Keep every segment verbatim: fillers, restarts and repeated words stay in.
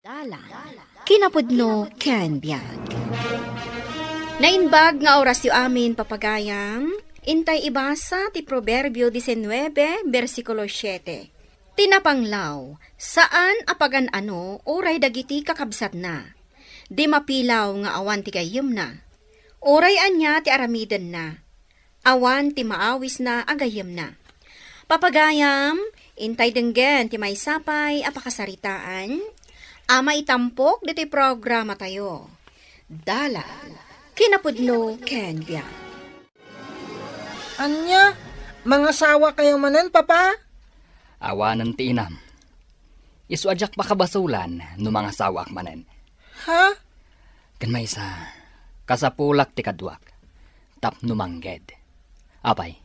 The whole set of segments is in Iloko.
Dalan, kinapudno ken biag. Naimbag nga orasyo amin, papagayam. Intay ibasa ti Proverbio diecinuebe, bersikulo siete. Ti napanglaw, saan a pagan-ano uray dagiti kakabsatna. Di mapilaw nga awan ti gayyemna. Uray ania ti aramidenna, awan ti maawisna a gayyemna. Papagayam, intay denggen ti maysa pay a pakasaritaan a maitampok ditoy programatayo. Dalan, kinapudno ken biag. Ania? Mangasawakayo manen, Papa? Awanen ti inam. Isu a diak pakabasolan no mangasawaak manen. Ha? Ken maysa, kasapulak ti kaduak tapno mangged. Apay,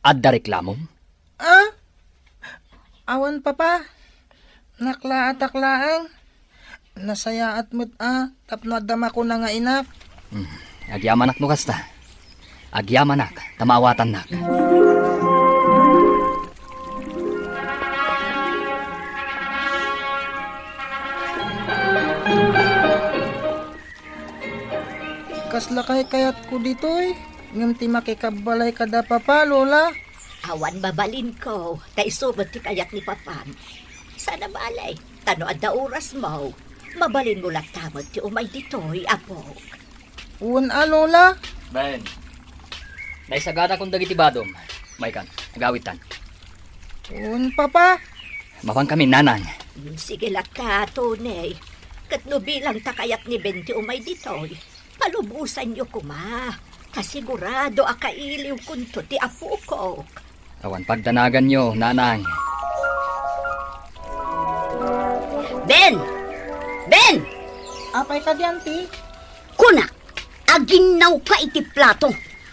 adda reklamom? Ah? Awan, Papa. Naklaatak laeng. Nasayaat met a tapno adda makuna nga inak. Hmm, agyamanak no kasta. Agyamanak ta maawatannak. Kasla kaykayatko ditoy, ngem ti makikabbalay kada Papa, Lola. Awan mabalinko, ta isu met ti kayat ni Papam. Saan a bale, ta no adda orasmo, mabalinmo latta met ti umay ditoy, apok. Wen a, Lola. Ben, naisaganakon dagiti badom. Maykan, agawidtan. Wen, Papa. Mapankami, Nanang. Mm, sige latta, Tony. Ket no bilang ta kayat ni Ben ti umay ditoy, palubosanyo koma. Ta sigurado a kailiwkonto ti apokok. Awan pagdanaganyo, Nanang. Ben! Ben! Apay kadi, Auntie? Kuna, aginnawka iti plato,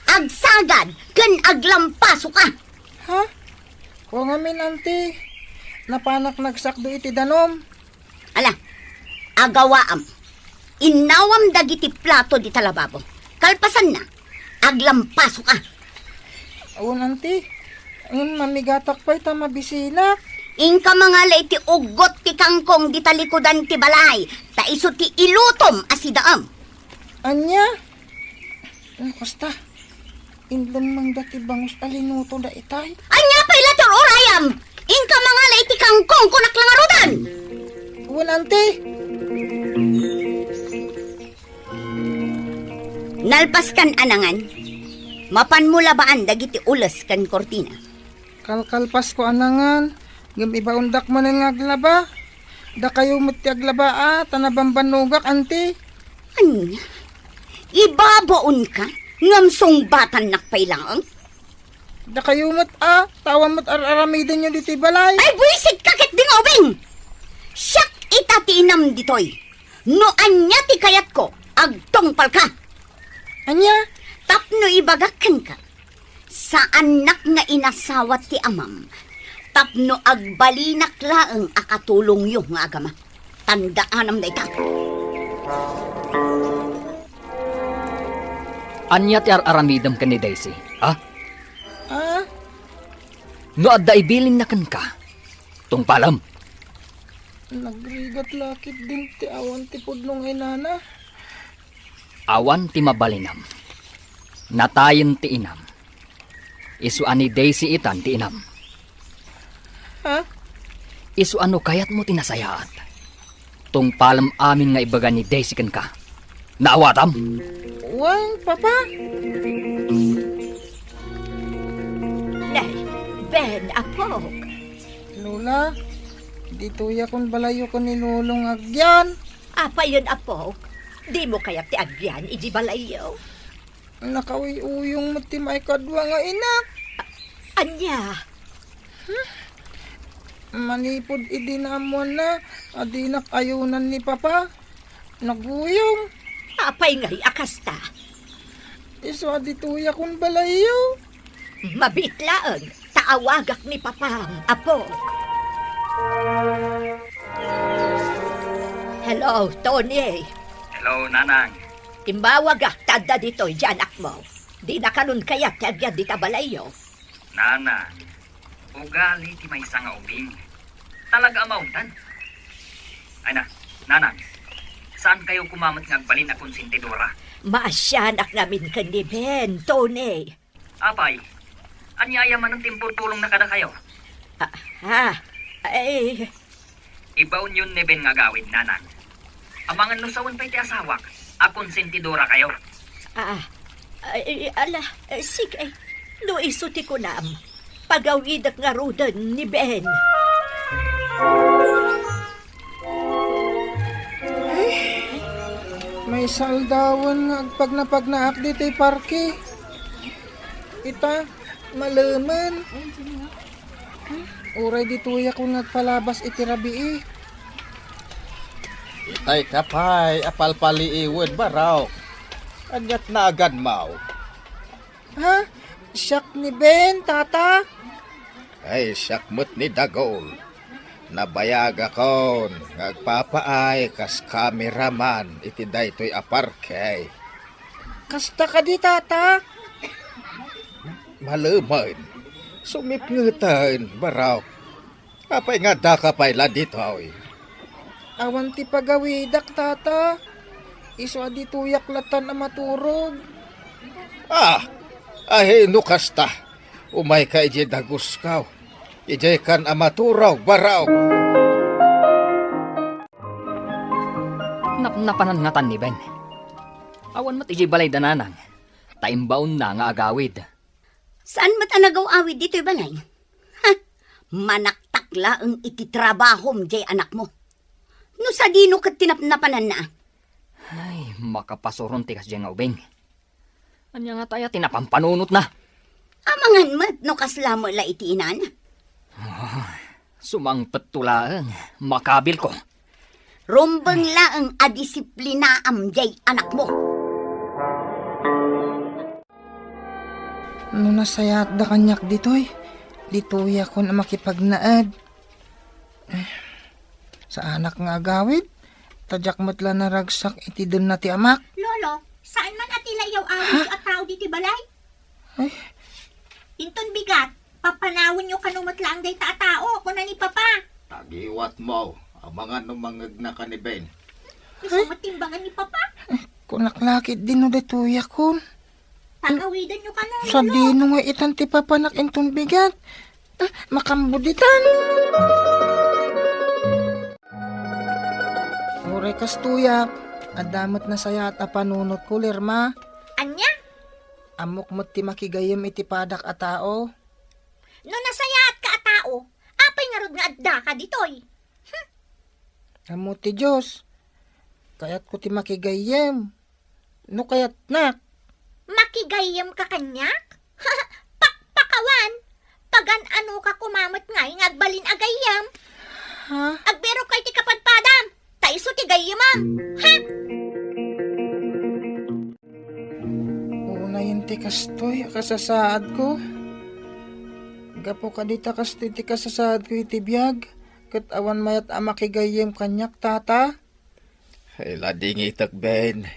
agsagad, ken aglampasoka. Ha? Kua ngamin, Auntie. Napanak nagsakdo iti danum. Ala, agawaam. Innawam dagiti plato dita lababo. Kalpasanna, aglampasoka. Awan, Auntie. Ngem mamigatak pay ta mabisinak. Inka mangala iti uggot ti kangkong dita likudan ti balay, ta isu ti ilutom a sidaam. Ania? Kasta, inlemmengda ti bangus a linuto daytay. Ania pay la ti ur-urayam? Inka mangala iti kangkong, kunak la ngaruden! Wen, Auntie. Nalpaskan a nangan, mapanmo labaan dagiti ules ken kurtina. Kalkalpasko a nangan, ngem ibaondak manen nga aglaba. Dakayo met ti aglaba a, ta nabambannogak, Auntie. Ania? Ibabaonka, ngem sungbatannak pay laeng? Dakayo met a, ta awan met ar-aramidenyo ditoy balay. Ay, buisitka ketdi nga ubing! Siak ita ti inam ditoy. No ania ti kayatko, agtungpalka. Ania? Tapno ibagak kenka, saannak nga inasawa ti amam tapno agbalinak laeng a katulongyo nga agama. Tandaanam dayta. Ania ti ar-aramidem ken ni Daisy, ha? Ah? No adda ibilinna kenka, tungpalam. Nagrigat la ketdin ti awan ti pudno nga inana. Awan ti mabalinam. Natayen ti inam. Isu a ni Daisy itan ti inam. Ha? Isu a no kayatmo ti nasayaat, tungpalem amin nga ibaga ni Daisy kenka. Naawatam? Wen, Papa. Nay, Ben, apok. Lola, ditoyakon balayyo ken ni Lolong agyan. Apayen, apok? Dimo kayat ti agyan idi balayyo? Nakauyuyong met ti maikadua nga inak. A-, ania? Hmm? Manipud idi naammoanna a dinak ayonan ni Papa, naguyong. Apay ngay a kasta? Isu a ditoyakon balayyo. Mabiit laeng, ta awagak ni Papam, apok. Hello, Tony. Hello, Nanang. Imbawagak ta adda ditoy ti anakmo. Dina kanon kayat ti agyan dita balayyo. Nanang, ugali ti maysa nga ubing. Talaga a maungtan. Ay na, Nanang, saan kayo kumamet nga agbalin a konsentidora? Maasianak ngamin ken ni Ben, Tony. Apay, ania aya manen ti impurpulongna kadakayo? Ah, ah, ay. Ibaonyon ni Ben nga agawid, Nanang. Amangan no sawen pay ti asawak a konsentidora kayo. Ah, ay, ala, eh, sige. No isu ti kunam, pagawidek ngaruden ni Ben. Ay, maysa aldawen nga agpagnapagnaak ditoy parke. Ita, malemen. Uray ditoyak nga agpalabas iti rabii. Itay ka pay a palpaliiwed, Barok. Aniat naaganmaw? Ha? Siak ni Ben, Tata? Ay, siak met ni Dagol. Nabayagakon nga agpapaay kas kameraman iti daytoy a parke. Kasta kadi, Tata? Malemen. Sumipngeten, Barok. Apay nga addaka pay la ditoy? Awan ti pagawidak, Tata. Isu a ditoyak latan a maturog. Ah, ay, no kasta, umayka idiay daguskaw. Idiaykan a maturog, Barok. Napnapanan ngatan ni Ben. Awan met idiay balay da Nanang, ta imbaonna nga agawid. Saan met a nagaw-awid ditoy balay? Ha? Manaktak laeng iti trabahom diay anakmo. No sadino ket ti napnapananna? Ay, makapasuron ti kasdiay nga ubing. Ania ngata aya ti napampanunotna? Amangan met no kasla met la iti inana. Ah, sumangpetto laeng, makabilko. Rumbeng laeng a disiplinaam diay anakmo. No nasayaatda kaniak ditoy, ditoyakon a makipagnaed. Eh, saanak nga agawid, ta diak met la naragsak iti denna ti amak. Lolo, saan man a ti la iyaw-awid a tao diti balay? Ay. Inton bigat, papanawenyo kano met laeng dayta a tao, kuna ni Papa. Tagiwatmo, amangan no mangegnaka ni Ben. Isu met timbangan ni Papa. Kunak lakit din no daytoyakon. Pagawidanyo kano, Lolo. Sadino nga itan ti papanak inton bigat? Ah, makambuditan. Uray kastoyak, adda met nasayaat a panunotko, Lerma. Ania? Ammok met ti makigayyem iti padak a tao. No nasayaatka a tao, apay ngarud nga addaka ditoy? Hm? Ammo ti Dios, kayatko ti makigayyem. No kayatnak. Makigayyemka kaniak? Pakpakawan! Pagan-anoka koma met ngay nga agbalin a gayyem? Ha? Agbirokka iti kapadpadam, ta isu ti gayyemam. Ha? Unayen ti kastoy a kasasaadko. Gapu kadi ta kastoy ti kasasaadko iti biag, ket awan mayat a makigayyem kaniak, Tata. Ay, ladingitek, Ben.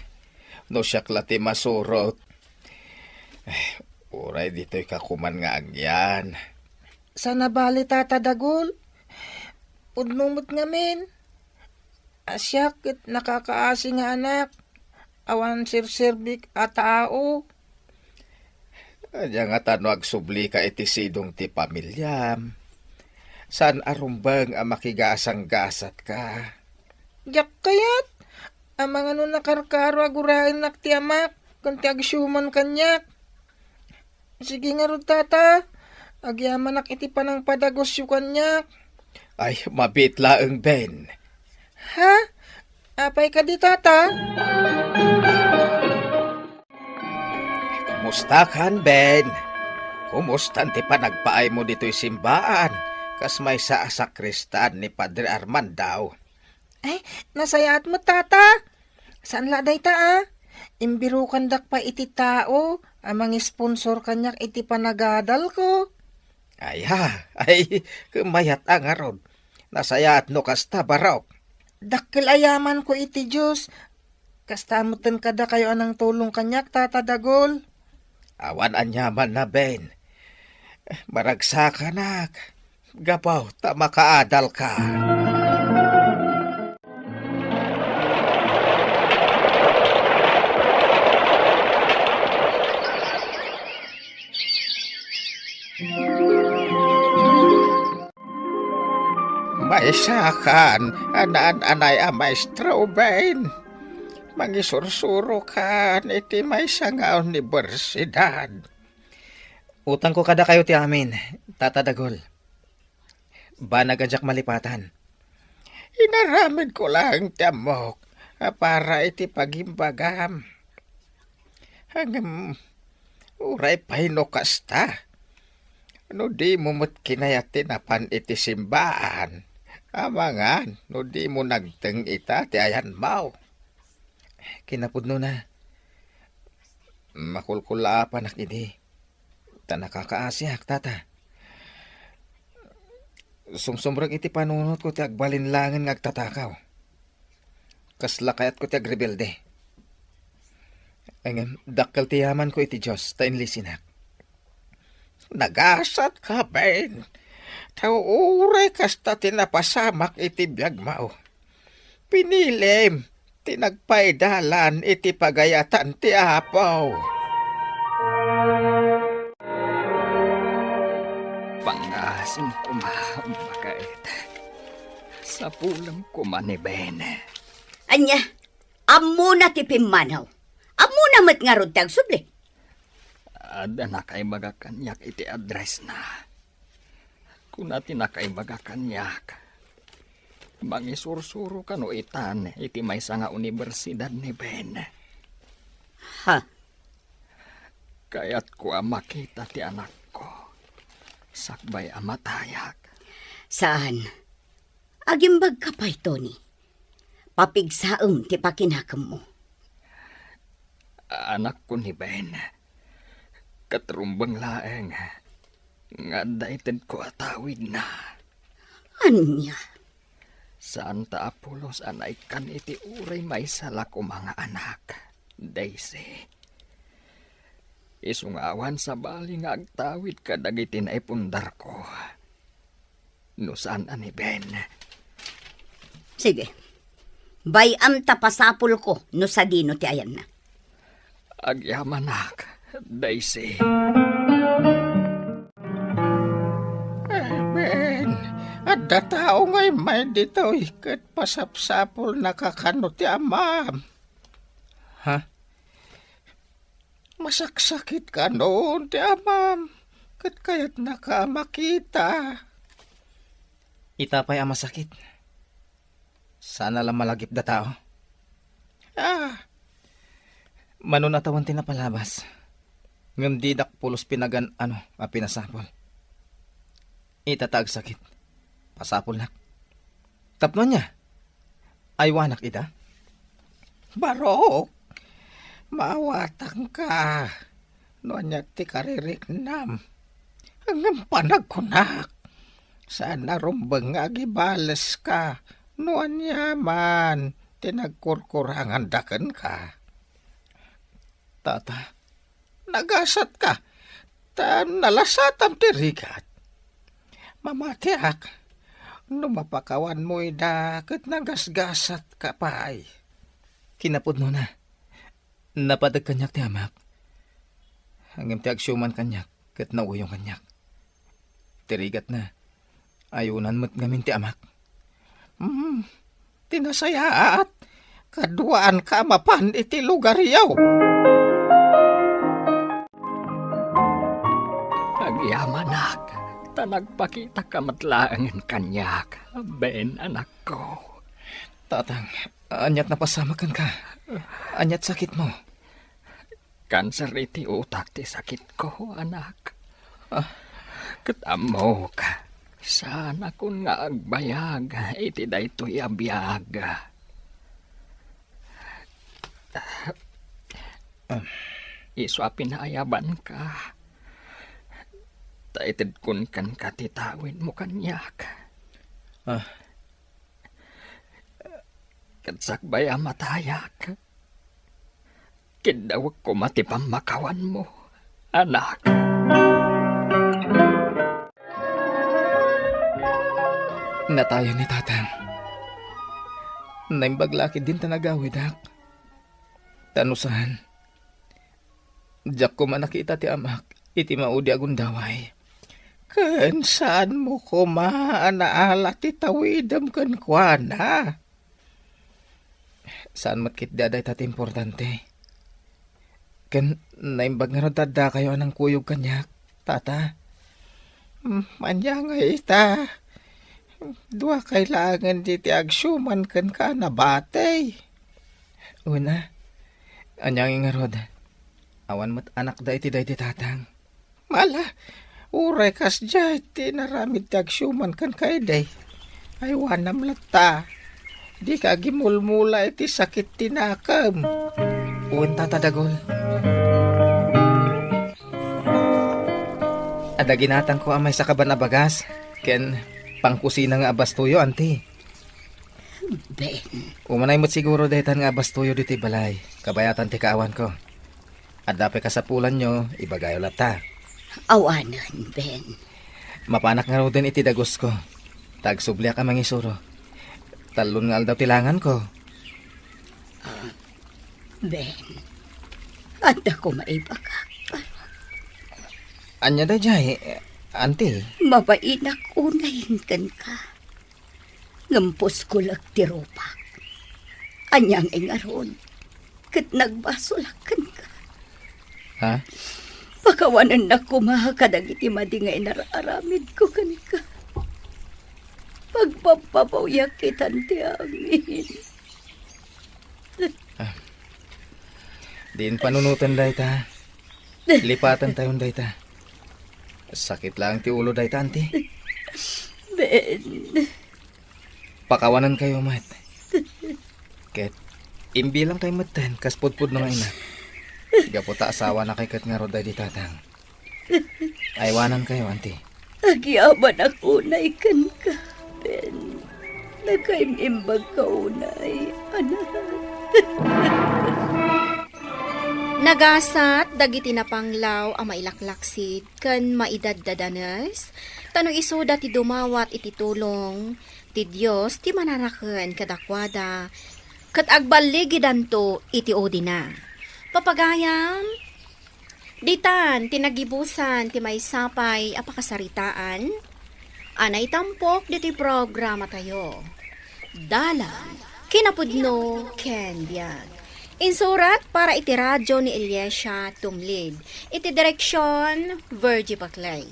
No siak la ti masurot. Eh, uray ditoyka koman nga agyan. Saan a bale, Tata Dagul. Pudno met ngamin. A siak ket nakakaasi nga anak. Awan serserbik a tao. Ania ngata no agsublika iti sidong ti pamiliam? Saan a rumbeng a makigasanggasatka? Diak kayat. Amangan no nakarkaro a guraennak ti amak ken ti agsiuman kaniak. Sige ngarud, Tata. Agyamanak iti panangpadagusyo kaniak. Ay, mabiit laeng, Ben. Ha? Apay kadi, Tata? Kumustakan, Ben? Kumustan ti panagpaaymo ditoy simbaan? Kas maysa a sakristan ni Padre Armando. Ay, nasayaat met, Tata. Saan la dayta, a? Imbirokandak pay iti tao a mangisponsor kaniak iti panagadalko. Aya, ay, mayat a ngarud. Nasayaat no kasta, Barok. Dakkel a yamanko iti Dios. Kasta metten kadakayo a nangtulong kaniak, Tata Dagul. Awan aniamanna, Ben. Maragsakanak. Gapu ta makaadalka. Sakan, anaan-anay a maestro, Ben. Mangisursurokan iti maysa nga universidad. Utangko kadakayo ti amin, Tata Dagul. Banag a diak malipatan. Inaramidko laeng ti ammok a para iti pagimbagam. Ngem, uray pay no kasta, no dimo met kinayat ti napan iti simbaan, amangan no dimo nagteng ita ti ayanmo. Kinapudnona, makulkulaapanak idi, ta nakakaasiak, Tata. Sumsumrek iti panunotko ti agbalin laengen nga agtatakaw. Kasla kayatko ti agrebelde. Ngem dakkel ti yamanko iti Dios ta inlisinak. Nagasatka, Ben. Ta uray kasta ti napasamak iti biagmo. Pinilim ti nagpaidalan iti pagayatan ti Apo. Pangngasim koma, baket. Sapulem koma ni Ben. Ania, ammona ti pimmanaw. Ammona met ngarud ti agsubli. Adda nakaibaga kaniak iti addressna. Kuna ti nakaibaga kaniak, mangisursuro kano itan iti maysa nga universidad ni Ben. Ha? Kayatko a makita ti anakko sakbay a matayak. Saan. Agimbagka pay, Tony. Papigsaem ti pakinakemmo. Anakko ni Ben, ket rumbeng laeng nga adda itedko a tawidna. Ania? Saan ta a pulos a naikkan iti uray maysa la koma nga anak, Daisy. Isu nga awan sabali nga agtawid kadagiti naipundarko. No saan a ni Ben. Sige. Bay-am ta pasapulko no sadino ti ayanna. Agyamanak, Daisy. Eh, Ben, adda tao nga immay ditoy ket pasapsapulnaka kano ti amam. Ha? Masaksakit kano ti amam, ket kayatnaka a makita. Ita pay a masakit. Sana la malagipda tao. Ah, mano natawen ti napalabas. Ngem didak pulos pinagan-ano a pinasapul. Ita ta agsakit. Pasapulnak. Tapno ania? Aywanak ida? Barok, maawatanka no ania ti kaririknam. Ngem panagkunak, saan a rumbeng nga agibaleska no ania man ti nagkurkuranganda kenka. Tata, nagasatka, ta nalasatam ti rigat. Mamatiak, no mapakawanmo ida ket nagasgasatka pay. Kinapudnona, napadek kaniak ti amak. Ngem ti agsiuman kaniak ket nauyong kaniak. Ti rigatna, ayunan met ngamin ti amak. Hmm, ti nasayaat, kaduaanka a mapan iti lugaryo. Agyamanak, ta nagpakitaka met laengen kaniak, Ben, anakko. Tatang, aniat napasamak kenka? Aniat sakitmo? Kanser iti utak ti sakitko, anak. Ah. Ket ammok, saanakon nga agbayag iti daytoy a biag. Ah. Isu a pinaayabanka, ta itedkon kenka ti tawidmo kaniak. Ah. Ket sakbay a matayak, kiddawek koma ti pammakawanmo, anak. Natayan ni Tatang. Naimbag la ketdin ta nagawidak. Ta no saan, diak koma nakita ti amak iti maudi a gundaway. Ken saanmo koma a naala ti tawidem kenkuana? Saan met ketdi a dayta ti importante. Ken naimbag ngarud ta addakayo a nangkuyog kaniak, Tata. Hmm, ania ngay ita? Duakay laengen diti agsuman kenka a nabati. Una, ania ngay ngarud? Awan met anakda iti daydi tatang. Ala, uray kasdiay ti inaramid ti agsuman kenka idi. Aywanam latta. Dika agimulmula iti sakit ti nakem. Wen, Tata Dagul. Adda ginatangko a maysa kaban a bagas ken pangkusina nga abastoyo, anti. Ben. Umanay met siguro daytan nga abastoyo ditoy balay, kabayatan ti kaawanko. Adda pay kasapulanyo, ibagayo latta. Awanen, Ben. Mapanak ngaruden iti dagusko, ta agsubliak a mangisuro. Tallon nga aldaw ti langanko. Ah, Ben, adda koma ibagak. Ania daydiay, anti? Mabainak unay kenka. Ngem puskolek ti rupak. Ania ngay ngarud? Ket nagbasolak kenka. Ha? Pakawanennak koma kadagiti madi nga inar-aramidko kenka. Pagpabpabawyak itan ti amin. Ah. Diin panunoten dayta. Lipaten tayon dayta. Sakit laeng ti ulo dayta, anti. Ben. Pakawanenkayo met. Ket imbilangkayo metten kas pudpudno nga ina. Gapu ta asawanakay ket ngarud daydi tatang. Aywanankayo, anti. Agyamanak unay kenka, Ben. Nakaim-imbagka unay, anak. Nagasat dagiti napanglaw a mailaklaksid ken maidaddadanes, ta no isuda ti dumawat iti tulong, ti Dios ti manaraken kadakuada, ket agballigidanto iti udina. Papagayam, ditan ti nagibusan ti maysa pay a pakasaritaan a naitampok ditoy programatayo. Dalan, kinapudno, ken biag. Insurat para iti radio ni Eliasia Tumlid. Iti direksyon, Virgie Paclay.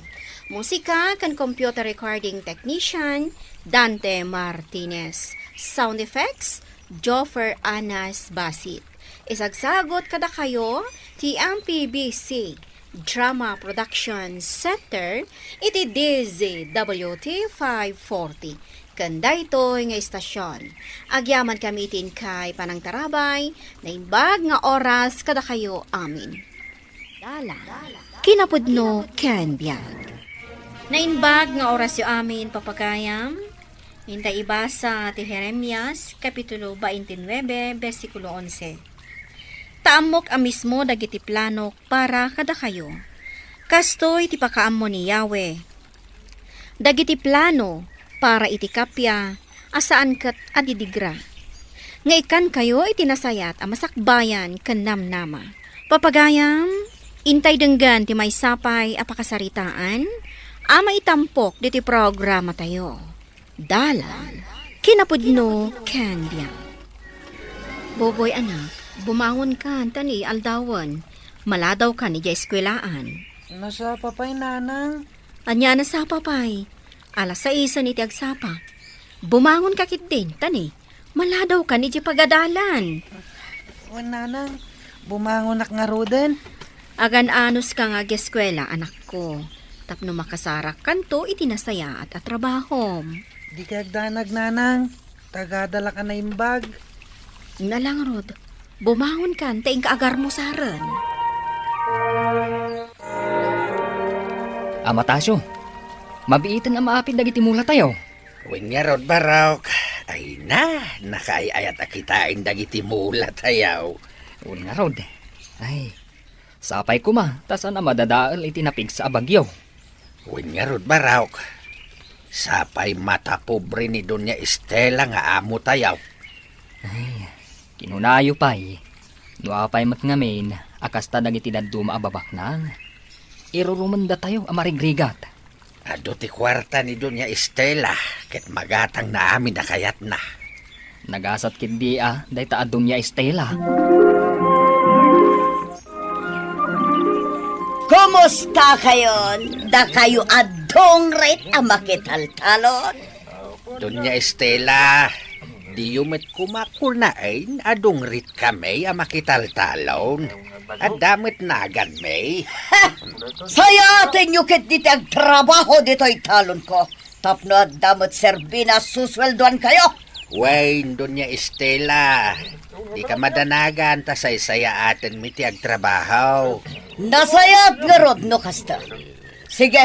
Musika ken computer recording technician, Dante Martinez. Sound effects, Joffer Anas Basit. Isagsagot kadakayo ti M P B C Drama Production Center iti D Z W T five forty. Ken daytoy nga istasyon, agyamankami iti inkay panangtarabay, naimbag nga oras kadakayo amin. Dalan, kinapudno ken biag. Naimbag nga orasyo amin, papagayam. Intay ibasa ti Jeremias, Kapitulo twenty-nine, bersikulo onse. Ta ammok a mismo dagiti planok para kadakayo. Kastoy ti pakaammo ni Yahweh. Dagiti plano para iti kappia a saan ket a didigra, nga ikkankayo iti nasayaat a masakbayan ken namnama. Papagayam, intay denggen ti maysa pay a pakasaritaan a maitampok ditoy programatayo. Dalan, kinapudno, ken biag. Boboy, anak, bumangonkan ta ni aldawen. Maladawkan idiay eskuelaan. Nasapa pay, nanang? Ania a nasapa pay? Alas saisen iti agsapa. Bumangonka ketdin, ta ni, maladawkan idiay pagadalan. Wen, nanang, bumangonak ngaruden. Agan-anoska nga ageskuela, anakko, tapno makasarakkanto iti nasayaat a trabahom. Dika agdanag, nanang. Tagadalak a naimbag. Nalangruda, bumangonkan ta inka agarmusaren. Ama Tasio, mabiiten a maapid dagiti mulatayo. Wen ngarud, Barok. Ay na, nakaay-ayat a kitaen dagiti mulatayo. Wen ngarud. Ay, sapay koma, ta saan a madadael iti napigsa a bagyo. Wen ngarud, Barok. Sapay matapobre ni Doña Estela nga amotayo. Ay, kinunayo pay, no apay met ngamin a kasta dagiti dadduma a babaknang, irurumendatayo a marigrigat. Adu ti kuarta ni Doña Estela, ket magatangna amin a kayatna. Nagasat ketdi a dayta a Doña Estela. Kumusta kayon? Dakayo a dungrit a makitaltalon? Doña Estela, diyo met koma kunaen a dungritkami a makitaltalon. Adda met naganmi. Sayatenyo ketdi ti agtrabaho ditoy talonko tapno adda met serbina a susueldoankayo. Wen, Doña Estela, dika madanagan ta saysayaatenmi ti agtrabaho. Nasayaat ngarud no kasta. Sige,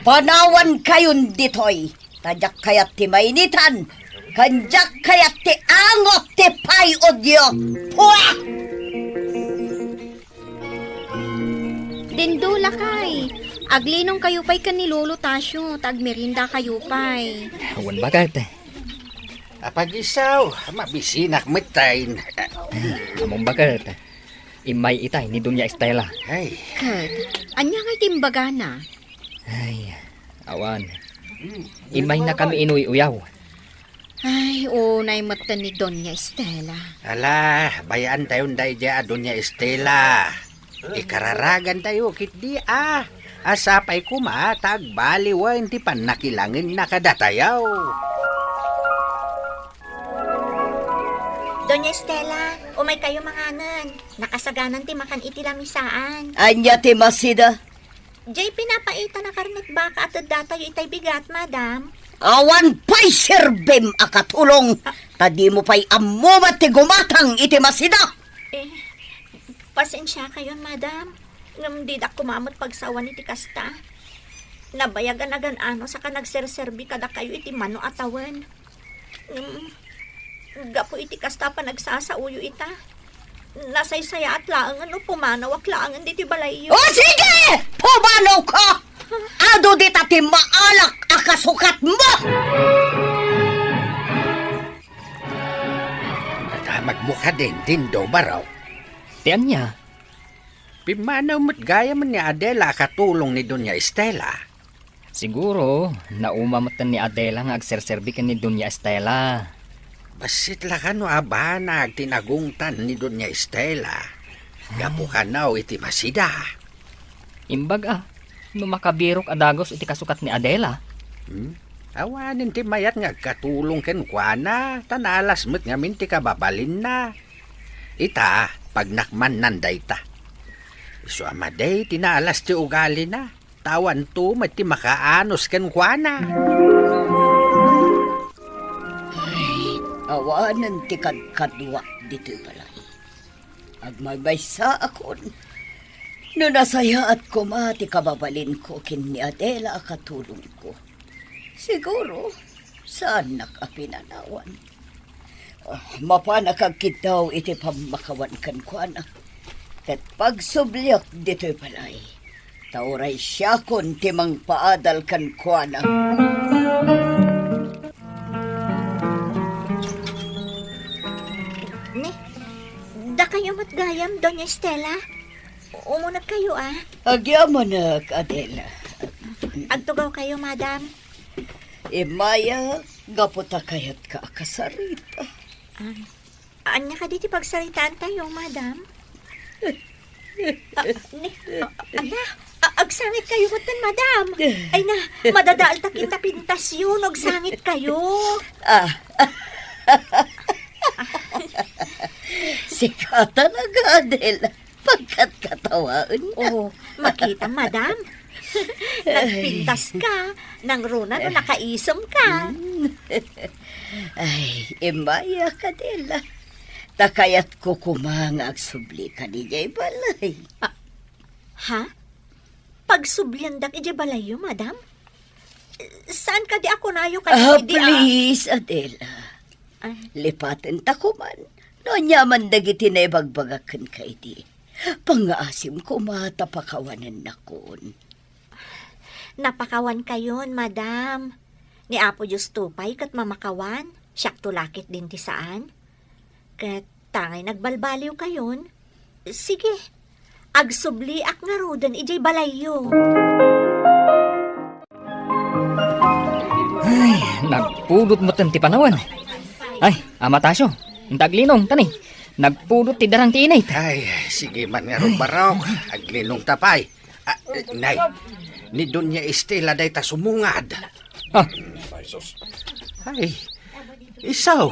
panawankayon ditoy. Ta diak kayat ti mainitan, ken diak kayat ti angot ti pay-odyo. Pua! Dindo, lakay, aglinongkayo pay ken ni Lolo Tasio, ta agmeriendakayo pay. Wen, baket. Apagisaw, mabisinak metten. Ammom, baket. Immay itay ni Doña Estela. Ay. Ket, ania ngay ti imbagana? Ay, awan. Immaynakami inuy-uyaw. Ay, unay metten ni Doña Estela. Ala, bayaantayon daydiay a Doña Estela. Ikararagantayo ketdi a. Sapay koma ta agbaliwen ti pannakilangenna kadatayo. Doña Estela, umaykayo manganen. Nakasaganan ti makan iti lamisaan. Ania ti masida? Diay pinapaitan a karnet baka a teddatayo itay bigat, madam. Awan pay serbim a katulong, ta dimo pay ammo met ti gumatang iti masida. Eh, pasensiakayon, madam. Ngem didak koma met pagsawan iti kasta. Nabayag a nagan-anos a nagserserbi kadakayo iti mano a tawen. Ngem, gapu iti kasta a panagsasaoyo ita, nasaysayaat laengen no pumanawak laengen ditoy balayyo. O sige! Pumanawka! Adu dita ti maalak a kasukatmo! Nadamagmo kadin, Dindo, baro? Ti ania? Pimmanaw met gayam ni Adela a katulong ni Doña Estela. Siguro, nauma metten ni Adela nga agserserbi ken ni Doña Estela. Bassit la kano a banag ti nagungtan ni Doña Estela. Gapu kano iti masida. Imbag a, no makabirok a dagus iti kasukat ni Adela. Hmm? Awanen ti mayat nga agkatulong kenkuana, ta naalas met ngamin ti kababalinna. Ita, pagnakmannan dayta. Isu a madi ti naalas ti ugalina, ta awanto met ti makaanus kenkuana. Ay, awanen ti kadkaduak ditoy balay. Agmaymaysaakon. No nasayaat koma ti kababalinko ken ni Adela a katulongko, siguro, saannak a pinanawan. Ah, mapanak agkiddaw iti pammakawan kenkuana. Ket pagsubliak ditoy balay, ta uray siakon ti mangpaadal kenkuana. Ni, dakayo met gayam, Doña Estela. Umunegkayo, a. Agyamanak, Adela. Agtugawkayo, madam. Immayak, gapu ta kayatka a kasarita. Ah, ania kadi ti pagsaritaantayo, madam? Ah, ni, ah, ala, ah, agsangitkayo metten, madam. Ay na, madadael ta kinta pintasyo no agsangitkayo. Ah. Sika talaga, Adela. Pagkatkatawaen. Oh, makita, madam. Nagpintas ka, nangruna no nakaisem ka. Mm. Ay, immayak, Adela. Ta kayatko koma nga agsublika idiay balay. Ah, ha? Pagsubliandak idiay balayyo, madam? Saan kadi a kunayo kadi Ah, idi a please, Adela. Ay. Lipatenta koman no aniaman dagiti naibagbagak kenka idi. Pangngaasim koma ta pakawanennakon. Napakawankayon, madam. Ni Apo Diosto pay ket mamakawan, siakto la ketdin ti saan. Ket tangay nagbalbaliwkayon, sige, agsubliak ngaruden idiay balayyo. Nagpudot metten ti panawen. Ay, Ama Tasio, inta aglinong, tani. Nagpudot ti darang ti init. Ay, sige man ngarud, Barok. Aglinongta pay. Ah, eh, nay, ni Doña Estela dayta sumungad. Ah. Ay, sus. Ay, isu,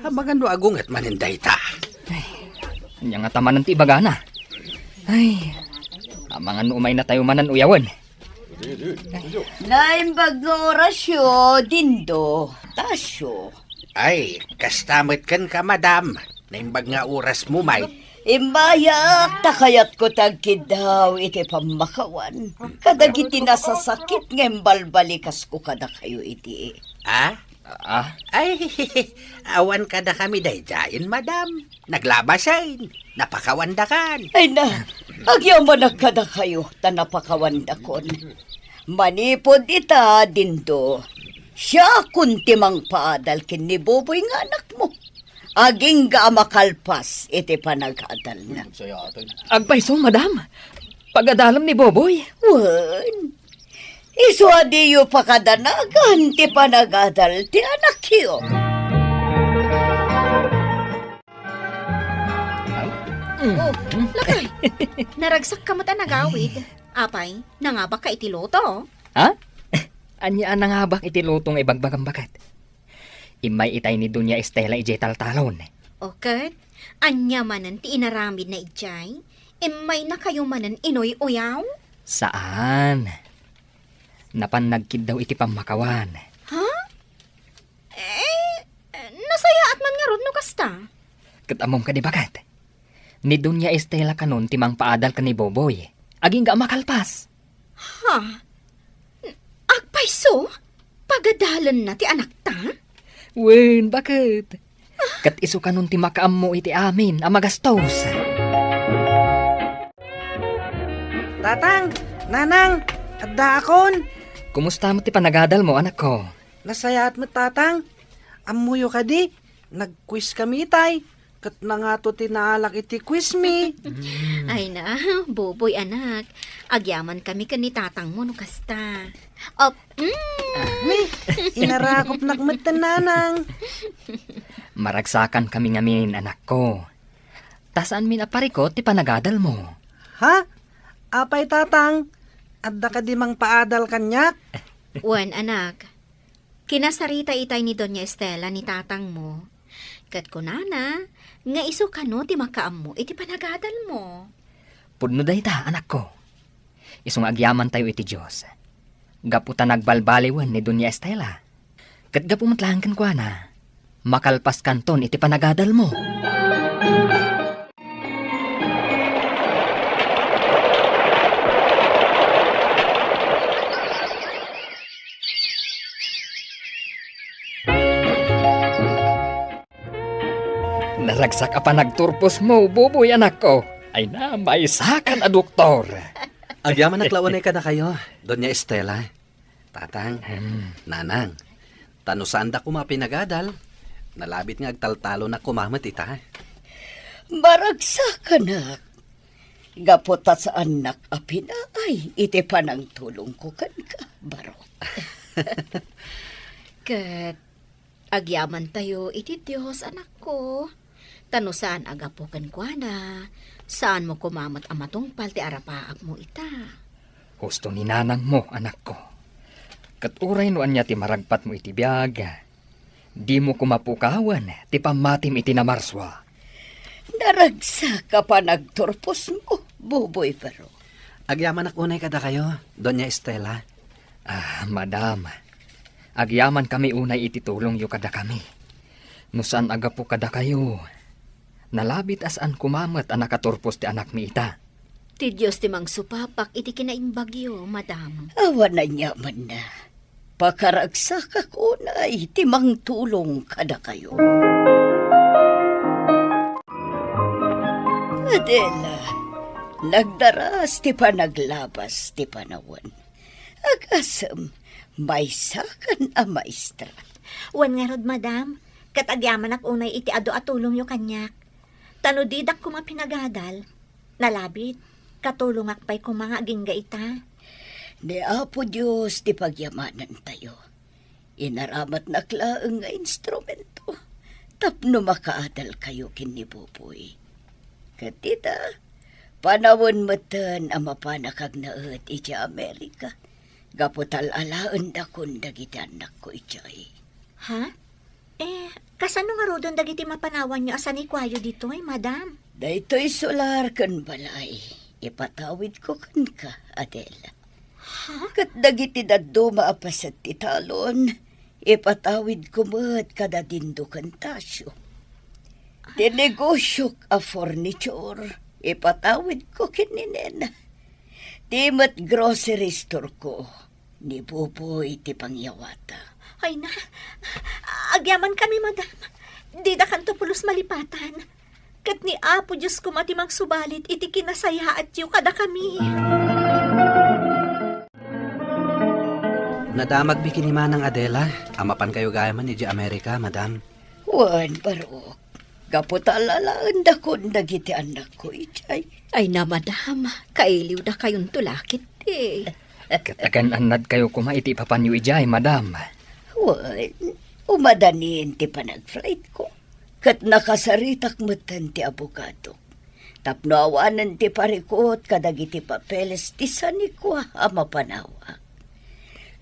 amangan no agunget manen dayta. Ay, ania ngata manen ti ibagana? Ay, amangan no umaynatayo manen uyawen. Naimbag nga orasyo, Dindo, Tasio. Ay, kasta met kenka, madam. Naimbag nga orasmo, may. Immayak, ta kayatko ti agkiddaw iti pammakawan kadagiti nasasakit nga imbalbalikasko kadakayo idi. Ah? Ah? Ay, awan kadakami daydiayen, madam. Naglabasen, napakawandakan. Ay na, agyamanak kadakayo ta napakawandakon. Manipud ita, Dindo, siakon ti mangpaadal ken ni Boboy nga anakmo. Agingga a makalpas iti panagadalna. Agpayso, madam. Pagadalem ni Boboy. Wen, isu a diyo pakadanagan ti panagadal ti anakyo. Oh, lakay. Naragsakka met a nagawid. Apay, nangabakka iti luto? Ha? Ania a nangabak iti luto nga ibagbagam, baket? Immay itay ni Doña Estela idiay taltalon. O ket, ania manen ti inaramidna idiay? Immaynakayo manen inuy-uyaw? Saan. Napan nagkiddaw iti pammakawan. Ha? Eh, nasayaat man ngarud no kasta. Ket ammom kadi, baket? Ni Doña Estela kanon ti mangpaadal ken ni Boboy. Agingga a makalpas. Ha? Agpayso? Pagadalenna ti anakta? Wen, baket. Ket isu kanon ti makaammo iti amin a magastos. Tatang, nanang, addaakon. Kumusta met ti panagadalmo, anakko? Nasayaat met, tatang. Ammoyo kadi, nag-quiz kami itay, ket nangato ti naalak iti quiz mi. Ay na, Boboy, anak. Agyaman kami ken ni tatangmo no kasta. Op, mm. Ni, inarakopnak met, nanang. Maragsakan kami ngamin, anakko. Ta saanmin a parikut ti panagadalmo. Ha? Apay, tatang? Adda kadi mangpaadal kaniak? Wen, anak. Kinasarita itay ni Doña Estela ni tatangmo. Ket kunana nga isu kano ti makaammo iti panagadalmo. Pudno dayta, anakko. Isu nga agyamantayo iti Dios. Gapu ta nagbalbaliwen ni Doña Estela. Ket gapu met laeng kenkuana, makalpaskanton iti panagadalmo. Naragsak a panagturposmo, Buboy, anakko. Ay na, maysakan a doktor. Agyamanak la unay kadakayo, Doña Estela. Tatang, hmm, Nanang, ta no saanda koma a pinagadal, nalabit nga agtaltalonak koma met ita. Maragsakanak, gapu ta saannak a pinaay iti panangtulongko kenka, Barok. Ket agyamantayo iti Dios, anakko. Ta no saan a gapu kenkuana, saanmo koma met a matungpal ti arapaapmo ita. Husto ni nanangmo, anakko. Ket uray no ania ti maragpatmo iti biag, dimo koma pukawen ti pammatim iti namarsua. Naragsak a panagturposmo, Buboy Barok. Agyamanak unay kadakayo, Doña Estela. Ah, madam, agyamankami unay iti tulongyo kadakami. No saan a gapu kadakayo, nalabit a saan koma met a nakaturpos ti anakmi ita. Ti Dios ti mangsupapak iti kinaimbagyo, madam. Awan aniamanna. Pakaragsakak unay ti mangtulong kadakayo. Adela, nagdaras ti panaglabas ti panawen. Agasem, maysakan a maestra. Wen ngarud, madam, ket agyamanak unay iti adu a tulongyo kaniak. Ta no didak koma pinagadal, nalabit, katulongak pay koma nga agingga ita. Ni Apo Dios ti pagyamanantayo. Inaramatnak laeng nga instrumento tapno makaadalkayo ken ni Buboy. Ket ita, panawen metten a mapanak agnaed idiay Amerika gapu ta al-alaendakon dagiti annakko idiay. Ha? Eh, kasano ngaruden dagiti mapanawanyo a sanikuayo ditoy, madam? Daytoy solar ken balay, ipatawidko kenka, Adela. Ha? Ket dagiti dadduma a paset ti talon, ipatawidko met kada Dindo ken Tasio. Ti negosiok a furniture, ipatawidko ken ni Nena. Ti met grocery store ko, ni Buboy ti pangyawata. Ay na, agyaman kami, madam. Didakanto pulos malipatan. Ket ni Apo Dios koma ti mangsubalit iti kinasayaatyo kadakami. Nadamagmi ken ni Manang Adela a mapankayo gayamen idiay Amerika, madam. Wen, barok. Gapu ta al-alaendakon dagiti annakko idiay. Ay na, madam, kailiwdakayonto la ketdi. Ket agan-annadkayo koma iti ipapanyo idiay, madam? Wen, umadanin ti panagflightko. Ket nakasaritak metten ti abogado tapno awanen ti parikut kadagiti papeles ti sanikua a mapanawak.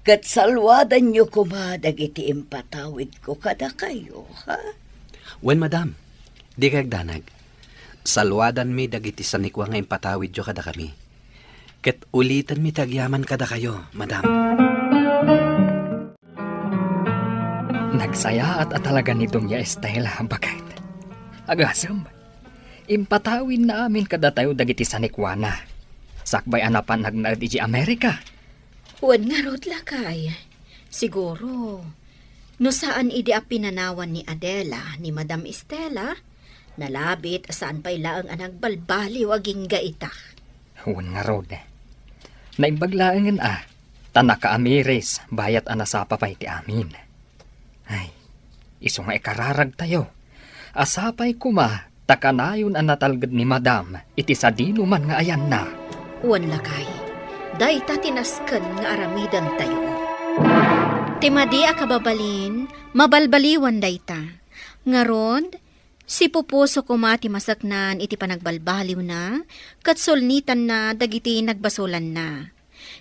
Ket saluadanyo koma dagiti impatawidko kadakayo, ha? Wen, madam, dikay agdanag. Saluadanmi dagiti sanikua nga impatawidyo kadakami. Ket ulitenmi ti agyaman kadakayo, madam. Nagsayaat a talaga ni Doña Estela, baket. Agasem, impatawidna amin kadatayo dagiti sanikuana, sakbay a napan agnaed idiay Amerika. Wen ngarud, lakay. Siguro, no saan idi a pinanawan ni Adela ni Madam Estela, nalabit a saan pay laeng a nagbalbaliw agingga ita. Wen ngarud, naimbag laengen a, ta nakaamiris bayat a nasapa pay ti amin. Ay, isu nga ikararagtayo a sapay koma ta kanayon a natalged ni Madam iti sadinoman nga ayanna. Wen, lakay, dayta ti nasken nga aramidentayo. Ti madi a kababalin, mabalbaliwan dayta. Ngarud, sipupuso koma ti maseknan iti panagbalbaliwna ket sulnitanna dagiti nagbasolanna.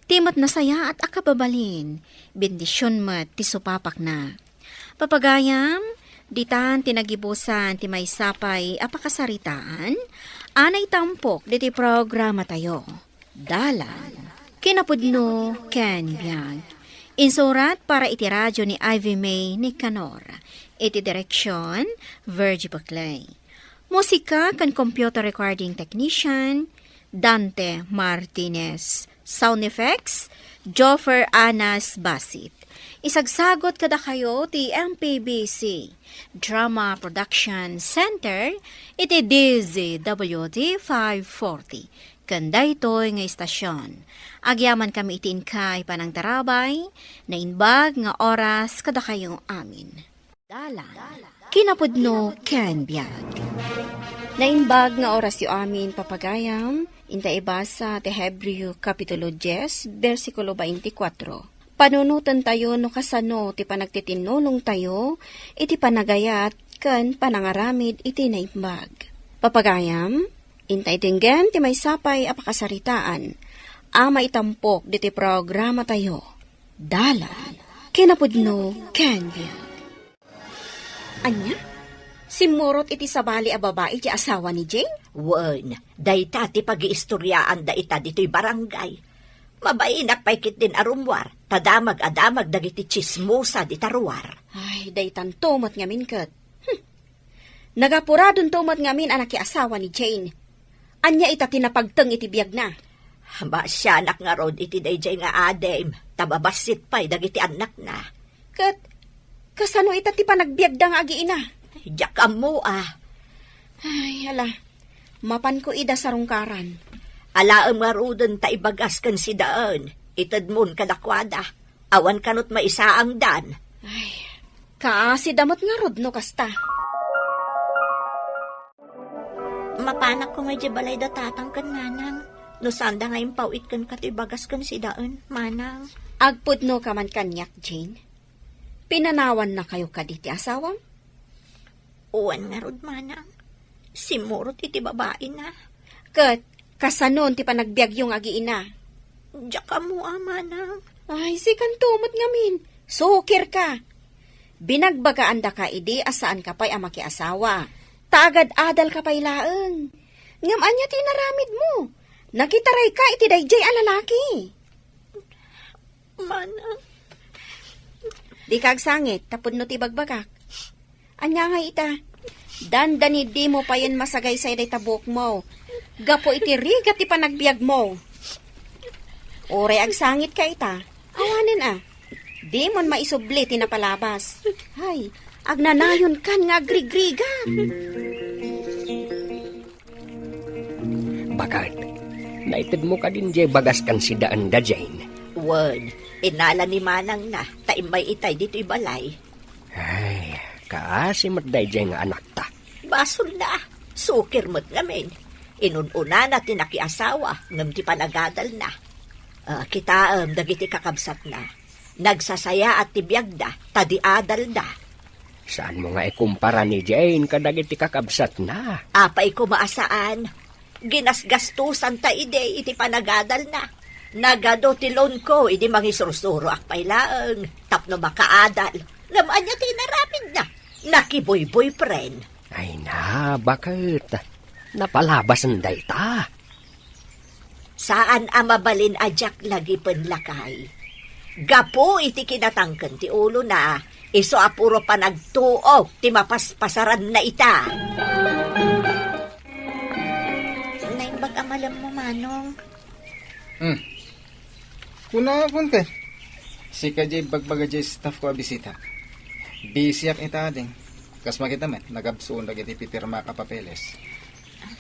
Ti met nasayaat a kababalin, bendision met ti supapakna. Papagayam, ditan ti nagibusan ti maysa pay a pakasaritaan a naitampok ditoy programatayo, Dalan, Kinapudno ken Biag. Insurat para iti radio ni Ivy May Nicanor. Iti direksion, Virgie Buclay. Musika ken computer recording technician, Dante Martinez. Sound effects, Joffer Anas Basit. Isagsagot kadakayo ti M P B C Drama Production Center iti D Z W T five forty. Ken daytoy nga istasyon, agyaman kami iti inkay panangtarabay, naimbag nga oras kadakayo amin. Dalan, Kinapudno ken Biag. Naimbag nga orasyo amin, papagayam, inta ibasa ti Hebreo Kapitulo dies, bersikulo twenty-four. Panunotentayo no kasano ti panagtitinnulongtayo iti panagayat ken panangaramid iti naimbag. Papagayam, inta idenggen ti maysa pay a pakasaritaan a maitampok diti programatayo. Dalan, Kinapudno ken Biag. Ania? Simmurot iti sabali a babai ti asawa ni Jane? Wen, dayta ti pagiistoriaanda ita ditoy barangay. Mabainak pay ketdin a rummuar, ta damag a damag dagiti tsismosa dita ruar. Ay, daytanto met ngamin ket. Hmm. Nagapuradonto met ngamin a nakiasawa ni Jane. Ania ita ti napagteng iti biagna? Maasianak ngarud iti daydiay nga adim, ta babassit pay dagiti annakna. Ket kasano ita ti panagbiagda nga agiina? Diak ammo a. Ay, ala, mapanko ida sarungkaran. Alaem ngaruden ta ibagas ken sidaen, itedmon kadakuada. Awan kanot maisaangdan. Ay, kaasida met ngarud no kasta. Mapanak koma idiay balay da tatang ken nanang. No saanda nga impaw-it kenka ti ibagas ken sidaen, manang. Agpudnoka man kaniak, Jane. Pinanawannakayo kadi ti asawam? Wen ngarud, manang. Simmurot iti babaina. Ket kasanon ti panagbiagyo nga agiina? Diak ammo, a, manang. Ay, sikanto met ngamin. Sukirka. Binagbagaandaka idi a saanka pay a makiasawa. Ta agad-adalka pay laeng. Ngem ania ti inaramidmo? Nakitarayka iti daydiay a lalaki. Manang. Dika agsangit, tapno ti ibagbagak. Ania ngay ita? Dandani dimo payen masagaysay dayta buokmo. Gapu iti rigat ti panagbiagmo. Uray agsangitka ita. Awanen a. Dimon maisubli ti napalabas. Hay, agnanayonkan nga agrigrigat. Baket, naitedmo kadin diay bagas ken si Daan da Jane? Wen, inala ni manangna, ta immay itay ditoy balay. Ay, kaasi met daydiay nga anakta. Basolna, sukir met ngamin. Inun-unana ti nakiasawa, ngem ti panagadalna. Ah, kitaem dagiti kakabsatna. Nagsasayaat ti biagda, ta di adalda. Saanmo nga ikumpara ni Jane kadagiti kakabsatna? Apay koma a saan? Ginasgastusanta idi iti panagadalna. Nagadu ti loanko idi mangisursuroak pay laeng tapno makaadal. Ngem ania ti inaramidna? Nakibuyboyfriend. Ay na, baket. Napalabasen dayta. Saan a mabalin a diak lagipen, lakay. Gapu iti kinatangken ti ulona, isu a puro panagtuok ti mapaspasaranna ita. Naimbag a malemmo, Manong. Hmm. Kunakon ket, sika diay ibagbaga diay staff ko a bisita. Busyak ita, ading. Kas makita met, nagabsuon dagiti pipirmak a papeles.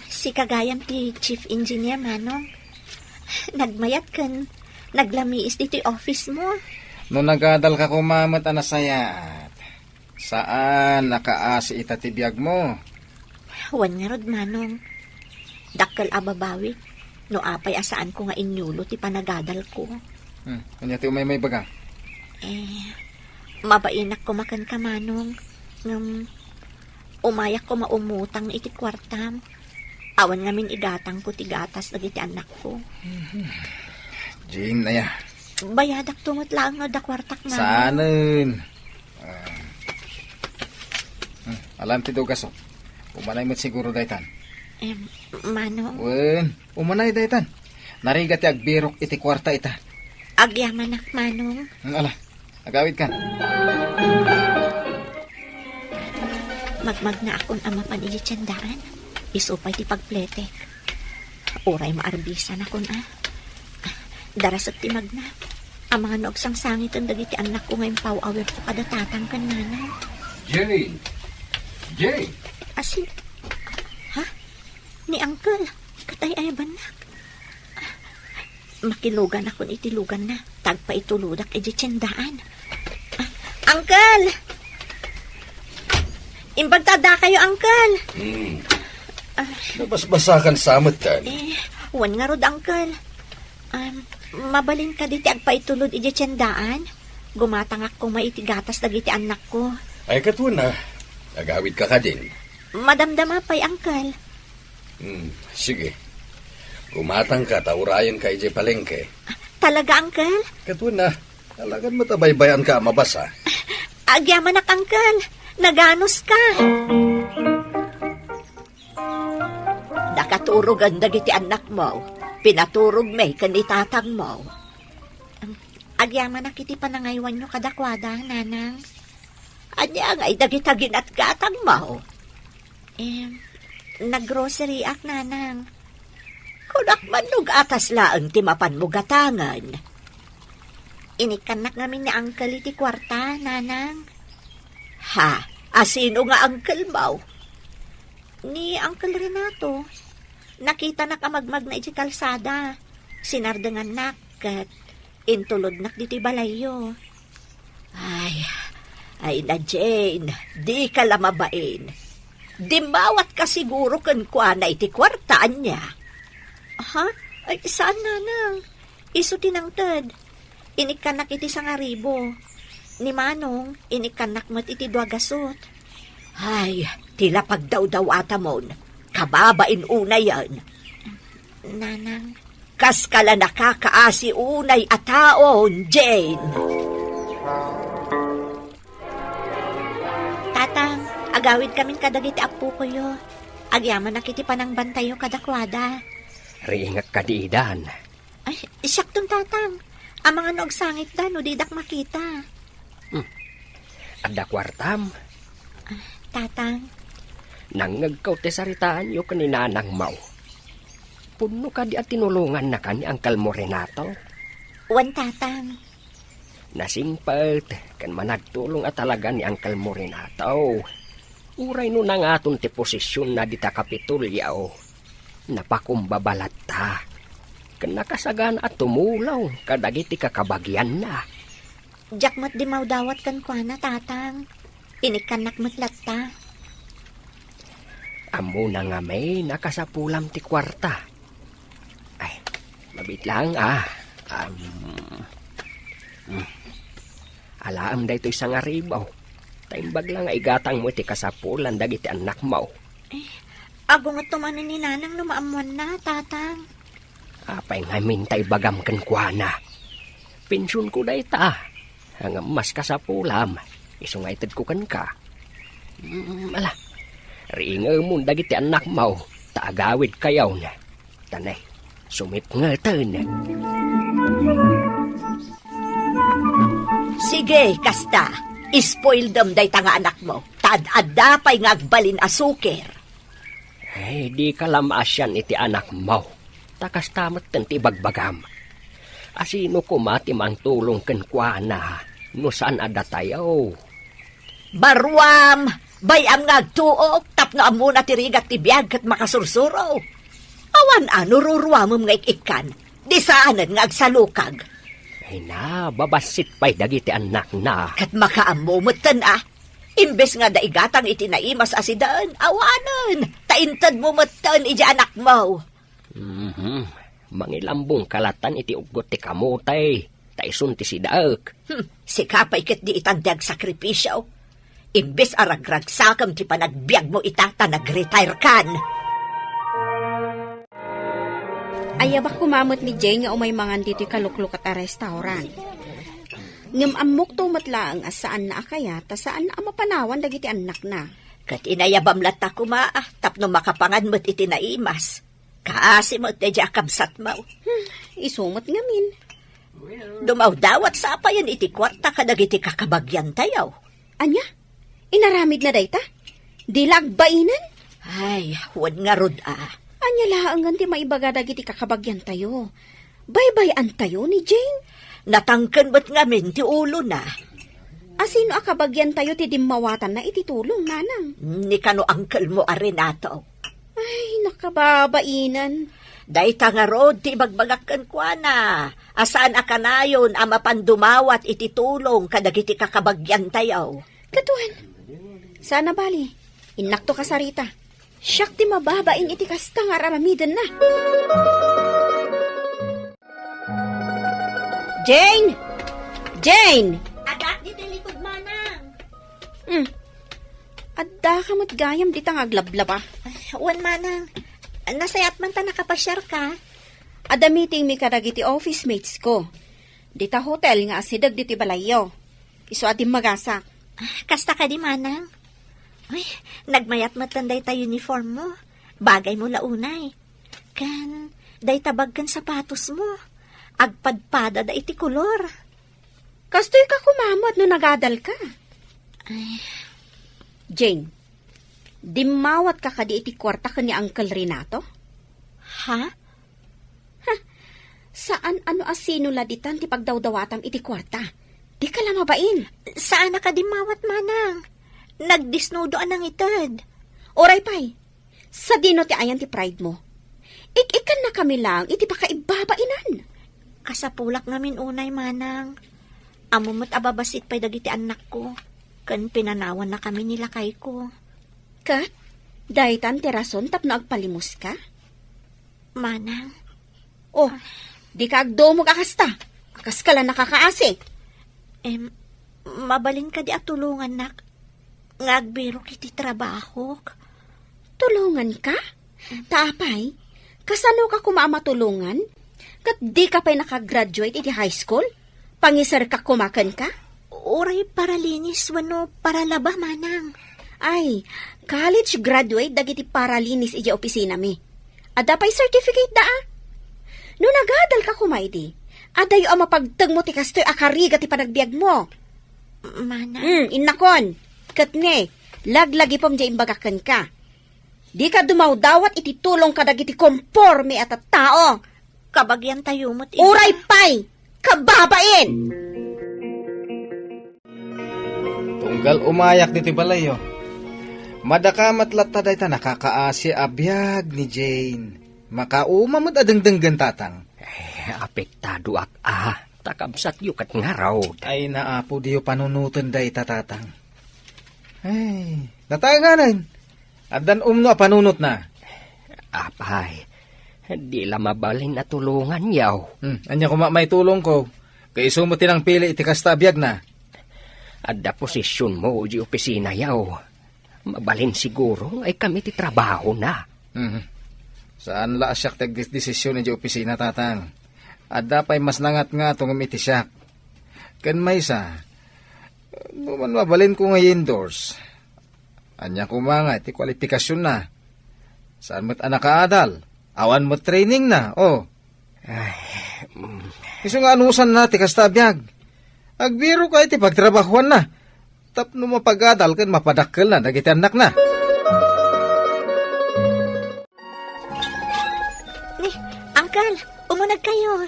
Sika gayam ti chief engineer, Manong. Nagmayat ken naglamiis ditoy office mo. No nagadalka koma met a nasayaat, saan a kaasi ita ti biagmo? Wen ngarud, Manong. Dakkel a babawik no apay a saanko nga inyulo ti panagadalko. Hmm, ania ti umay maibaga? Eh, mabainak koma kenka, Manong. Ngem, umayak koma umutang iti kuartam. Awan ngamin igatangko ti gatas dagiti annakko. Jane, aya. Bayadak to met laeng nga adda kuartak, Manong. Saanen? Ah. Hmm, alam ti dugasok. Umanay met siguro daytan. Em, Manong? Wen, umanay daytan. Narigat ti agbirok iti kuarta ita. Agyamanak, Manong. Hmm, ala, agawidkan. Magmagnaakon a mapan idiay tiendaan. Isu pay ti pagpletek. Uray maarbisanakon a. Darasek ti magna. Amangan no agsangsangiten dagiti annakko nga impaw-awirko kada tatang ken nanang. Jane! Jane! Asi? Ha? Ni Uncle? Ket ay-ayabannak. Makiluganakon iti luganna, ta agpaitulodak idiay tiendaan. Ah, Uncle! Imbag ta addakayo, Uncle! Hmm. Ah. Nabasbasakan sa met, kan? Eh, wen ngarud, Uncle. Um, mabalin kadi ti agpaitulod idiay tiendaan? Gumatangak koma iti gatas dagiti annakko. Ay, ket wen a. Agawidka kadin. Madamdama pay, Uncle. Hmm, sige. Gumatangka ta urayenka idiay palengke. Talaga, Uncle? Ket wen a, talagan met a baybay-anka a mabasa. Agyamanak, Uncle. Naganuska. Nakaturogen dagiti annakmo. Pinaturogmi ken ni tatangmo. Agyamanak iti panangaywanyo kadakuada, Nanang. Ania ngay dagita ginatgatangmo? Em, naggroceryak, Nanang. Kunak man no gatas laeng ti mapanmo gatangen. Inikkannak ngamin ni Uncle iti kuarta, Nanang. Ha? Asino nga uncle mo? Ni Uncle Renato. Nakitanak a magmagna iti kalsada. Sinardengannak ket intulodnak ditoy balayyo. Ay, ay na, Jane, dika la mabain. Dimmawatka siguro kenkuana iti kuarta, ania? Ha? Ay, saan, Nanang? Isu ti nangted. Inikkannak iti sangaribo. Ni Manong, inikkannak met iti dua gasut. Ay, ti la pagdawdawatamon. Kababain unayen. Nanang. Kas ka la nakakaasi unay a taon, Jane. Tatang, agawidkamin kadagiti appokoyo. Agyamanak iti panangbantayo kadakuada. Riingek kadi idan. Ay, siakton, Tatang. Amangan no agsangitda no didak makita. Hmm. Adda kuartam? Ah, Tatang. Nangngegko ti saritaanyo ken ni Nanang Mau. Pudno kadi a tinulongannaka ni Uncle Renato? Wen, Tatang. Nasingpet ken managtulong a talaga ni Uncle Renato. Uray no nangaton ti posisionna dita Kapitolyo, napakumbaba latta. Ken nakasagana a tumulong kadagiti kakabagianna. Diak met dimmawdawat kenkuana, Tatang. Inikkannak met latta. Ammona ngamin a kasapulam ti kuarta. Ay, mabit lang, ah. Um, hmm. Alaem daytoy sangaribaw. Ta imbag la nga igatangmo iti kasapulan dagiti annakmo. Eh, agungetto manen ni Nanang no maammoanna, Tatang. Apay ngamin ta ibagam kenkuana? Pensionko dayta. Ngem mas kasapulam, isu nga itedko kenka. Mm, ala, riingemon dagiti annakmo, ta agawidkayon. Tanay, sumipngeten. Sige, kasta, ispoildem dayta nga anakmo, ta ad-adda pay nga agbalin a suker. Ay, dika la maasian iti anakmo, ta kasta metten ti ibagbagam. Asino koma ti mangtulong kenkuana no saan a datayo? Baruam, bay-am nga agtuok tapno ammona ti rigat ti biag ket makasursuro. Awan a no ruruamem nga ik-ikkan, di saanen nga agsalukag. Ay na, babassit pay dagiti annakna. Ket makaammo metten a, imbes nga da igatang iti naimas a sidaen, awanen, ta intedmo metten iti anakmo. Mhm. Mangilambong ka latan iti uggot ti kamote, ta isun ti sidaek. Hmm, sika pay ket di itan ti agsakripisio. Imbes a ragragsakem ti panagbiagmo ita ta nag-retire kan. Ayabak koma met ni Jane nga umay mangan ditoy kaluklukat a restaurant. Ngem ammokto met laeng a saanna a kayat ta saanna a mapanawan dagiti annakna. Ket inayabam latta koma, ah, tapno makapangan met iti naimas. Kaasi met daydiay a kabsatmo. Hmm, isu met ngamin. Dumawdawat sa payen iti kuarta kadagiti kakabagiantayo. Ania? Inaramidna dayta? Di la agbainen? Ay, wen ngarud a. Ania laengen ti maibaga dagiti kakabagiantayo? Baybay-antayo ni Jane? Natangken met ngamin ti ulona. Asino a kabagiantayo ti dimmawatanna iti tulong, nanang? Ni kano angkelmo a Renato. Ay, nakababainen. Dayta ngarud ti ibagbagak kenkuana, a saan a kanayon a mapan dumawat iti tulong kadagiti kakabagiantayo. Ket wen, sana bali, innakto kasarita. Siak ti mababain iti kasta nga ar-aramidenna. Jane! Jane! Adak ditoy likud, manang. Hmm. Addaka met gayam dita nga aglablaba. Wen, manang. Nasayaat man ta nakapasiarka. Adda meetingmi kadagiti office mates ko. Dita hotel nga asideg ditoy balayyo. Isu a dimmagasak. Ah, kasta kadi, manang? Ay, nagmayat met dayta uniform mo. Bagay mo la unay. Ken, dayta bag ken sapatos mo. Agpadpadada iti kolor. Kastoy ka koma met no nagadal ka. Ay. Jane, dimmawat ka kadi iti kuarta ken ni Uncle Renato? Ha? Ha? Saan a no asino la ditan ti pagdawdawatam iti kuarta. Dika la mabain. Saan a kadimmawat, manang. Nagdisnudo a nangited. Uray pay. Sadino ti ayan ti pride mo? Ik-ikkannakami laeng iti pakaibabainan. Kasapulak ngamin unay, manang. Ammo met a babassit pay dagiti annakko, ken pinanawannakami ni lakayko. Ket, daytan ti rason tapno agpalimuska? Manang. Oh, dika agdumog a kasta. Kaska la nakakaasi. Em, Mabalin kadi a tulongannak nga agbirok iti trabahok? Tulonganka? Ta apay, kasano ka koma a matulongan? Ket di ka pay nakagraduate iti high school? Pangiserka koma kenka? Uray paralinis wenno paralaba, manang. Ay, college graduate dagiti paralinis idiay opisinami. Adda pay certificate da, a. No nagadal ka koma idi, adayo a mapagtengmo ti kastoy a karigat ti panagbiagmo. Manang. Hmm, innakon. Ket ne, laglagipem diay imbagak kenka. Dika dumawdawat iti tulong kadagiti komporme a tattao. Kabagiantayo met iti Uray pay! Kababain! Tunggal umayak ditoy balayyo, madakamat latta dayta nakakaasi a biag ni Jane. Makauma met a dengdenggen, tatang. Eh, apektadoak a, ta kabsatyo ket ngarud. Ay, naapo, diyo panunoten dayta, tatang. Ay, natanganen. Addan umno a panunotna. Apay, di la mabalin a tulonganyo. Hmm, ania koma maitulongko? Kaiso met ti nangpili iti kasta a biagna. Adda posisionmo iti opisinayo. Mabalin siguro nga ikam iti trabahona. Mhm. Saan la a siak ti agdesdesision iti opisina, tatang. Adda pay mas nangatngato ngem iti siak. Ken maysa, no man mabalinko nga i-endorse, ania koma nga iti kwalifikasionna? Saan met a nakaadal? Awan met trainingna, o. Ay, mm. Isu nga anusanna ti kasta a biag. Agbirok iti pagtrabahuanna tapno mapagadal ken mapadakkelna dagiti annakna. Ni, Uncle, umunegkayo.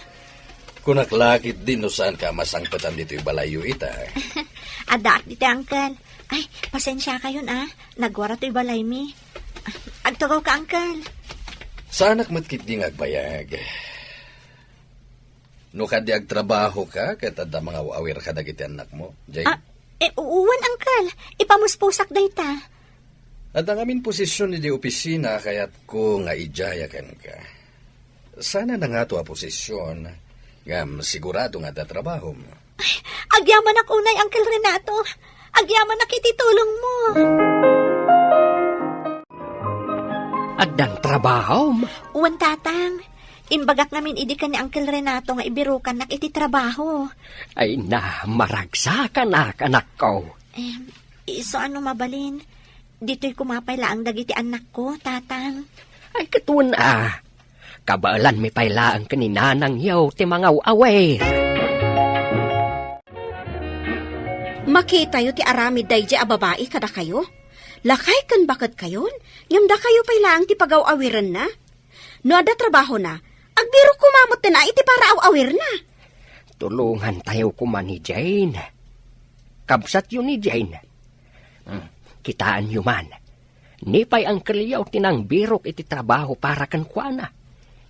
Kunak la ketdi no saanka a masangpetan ditoy balayyo ita. Addaak ditoy, Uncle. Ay, pasensiakayon, a. Nagwara toy balaymi. Agtugawka, Uncle. Saanak met ketdi nga agbayag. No kadi agtrabahoka, ket adda mangaw-awir kadagiti annakmo, Jane? Ah, eh, wen, Uncle. Ipamuspusak dayta. Adda ngamin posision iti opisina a kayatko nga idiaya kenka. Saan a nangato a posision, ngem sigurado nga adda trabahom. Ay, agyamanak unay, Uncle Renato. Agyamanak iti tulongmo. Addan trabahom? Wen, Tatang. Imbagak ngamin idi ken ni Uncle Renato nga ibirukannak iti trabaho. Ay na, maragsakanak, anakko. Em, isu a no mabalin, ditoy koma pay laeng dagiti annakko, Tatang. Ay, ket wen a. Kabaelanmi pay laeng ken ni nanangyo ti mangaw-awir. Makitayo ti aramid daydiay a babai kadakayo. Lakay ken baketkayon, ngem dakayo pay laeng ti pagaw-awirenna. No adda trabahona, agbirok koma metten a iti paraaw-awirna. Tulongantayo koma ni Jane. Kabsatyo ni Jane. Hmm, kitaenyo man. Ni pay angkelyo ti nangbirok iti trabaho para kenkuana.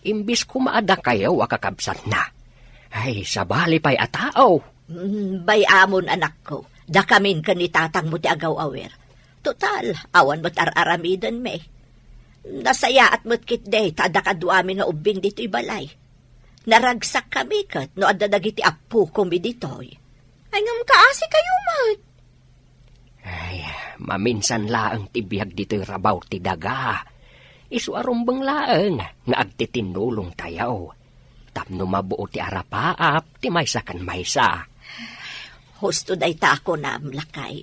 Imbis koma a dakayo a kakabsatna. Ay, sabali pay a tao. Mm, bay-amon, anakko. Dakamin ken ni tatangmo ti agaw-awir. Total, awan met ar-aramidenmi. Nasayaat met ketdi ta adda kaduami nga ubbing ditoy balay. Naragsakkami ket no adda dagiti appokomi ditoy. Ay, ngem kaasikayo met. Ay, maminsan laeng ti biag ditoy rabaw ti daga. Isu a rumbeng laeng nga agtitinnulongtayo tapno mabuo ti arapaap ti maysa ken maysa. Husto dayta a kunam, lakay.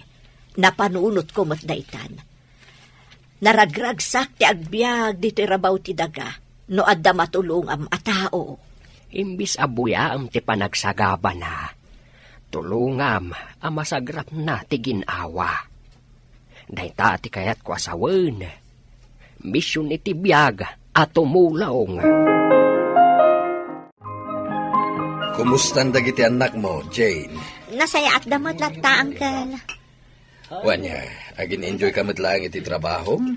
Napanunotko met daytan. Naragragsak ti agbiag ditoy rabaw ti daga no adda matulongam a tao. Imbis a buyaem ti panagsagabana, tulongam a masagrapna ti gin-awa. Dayta ti kayatko a sawen, mision iti biag a tumulong. Kumustan dagiti annakmo, Jane? Nasayaatda met latta, Uncle. Wen, agin-enjoy ka met laeng iti trabahom?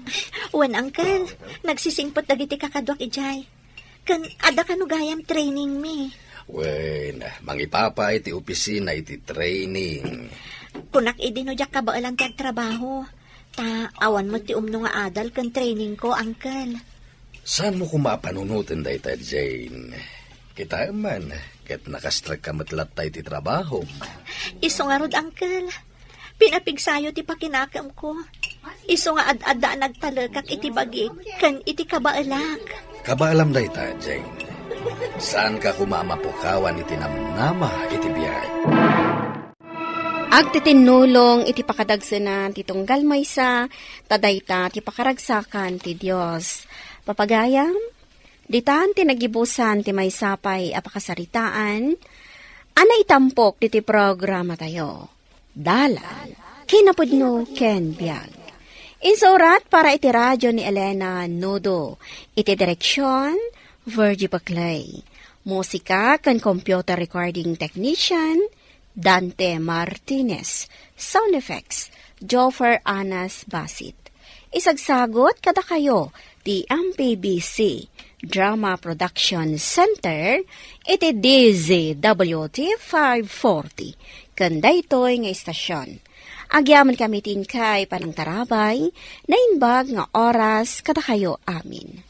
Wen, Uncle. Nagsisingpet dagiti kakaduak idiay. Ken adda kano gayam trainingmi. Wen, mangipapa iti opisina iti training. Kunak idi no diak kabaelan ti agtrabaho. Ta awan met ti umno nga adal ken trainingko, Uncle. Saanmo koma a panunoten dayta, Jane? Kitaem man, ket nakastrekka met latta iti trabahom. Isu ngarud, Uncle. Pinapigsayo ti pakinakemko. Isu nga ad-adda a nagtalekak iti bagik ken iti kabaelak. Kabaelam dayta, Jane. Saanka koma a mapukawan iti namnama iti biag. Agtitinnulong iti pakadagsenan ti tunggal maysa, ta dayta ti pakaragsakan ti Dios. Papagayam, ditan ti nagibusan ti maysa pay a pakasaritaan a naitampok diti programatayo. Dalan, kinapudno ken biag. Insurat para iti radyo ni Elena Nudo. Iti direksyon, Virgie Paclay. Musika ken computer recording technician, Dante Martinez. Sound effects, Joffer Anas Basit. Isagsagot kadakayo ti M P B C Drama Production Center iti D Z W T five forty ken daytoy nga istasyon. Agyamankami ti inkay panangtarabay, naimbag nga oras kadakayo amin.